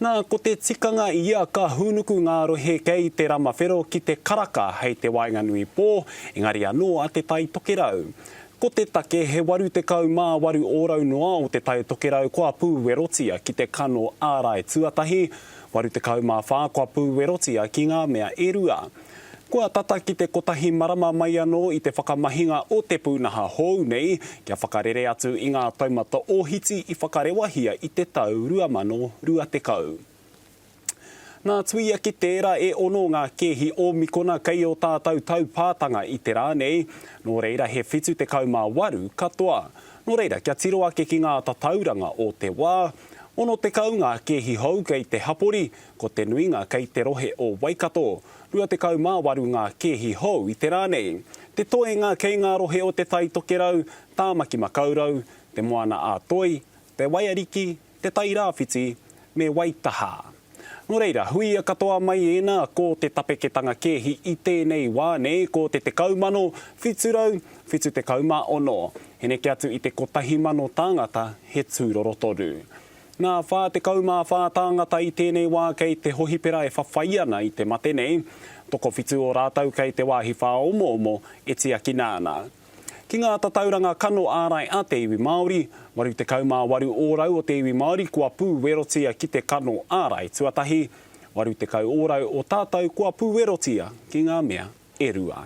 Nā, ko te tikanga ia ka hūnuku ngā rohe kei te rama whero ki te karaka hei te waenganui pō, engari anō a Te Tai Tokerau. Ko te take he 88 ōrau noa o Te Tai Tokerau kua pūwerotia ki te kano ārai tuatahi, 84 kua pūwerotia ki ngā mea e rua. Kua tata ki te kotahi marama mai anō i te whakamahinga o te pūnaha hou nei kia whakarere atu i ngā taumata ōhiti i whakarewahia i te tau 2020. Nā Tuia ki tērā e ono ngā kēhi Ōmikona kei ō tātou taupātanga i te rā nei, nō reira he 78 katoa. Nō reira, kia tiro ake ki ngā tatauranga o te wā, 60 ngā kēhi hou kei te hapori, ko te nuinga kei te rohe o Waikato. 28 ngā kēhi hou i te rā nei. Te toenga kei ngā rohe o Te Tai Tokerau, Tāmaki Makaurau, Te Moana-a-Toi, Te Waiariki, Te Tai Rāwhiti, me Waitaha. Nō reira, huia katoa mai ēnā ko te tapeketanga kēhi i tēnei wā nei ko te 10,776. He neke atu i te 1,000 tāngata he tūroro tonu. Nā, 44 tāngata i tēnei wā kei te hohipera e whawhai ana i te mate nei. Tokowhitu o rātou kei te wāhi whāomoomo e tiakina ana. Ki ngā tatauranga kano ārai a te iwi Māori, 88 ōrau o te iwi Māori kua pūwerotia ki te kano ārai tuatahi, 80 ōrau o tātou kua pūwerotia ki ngā mea e rua.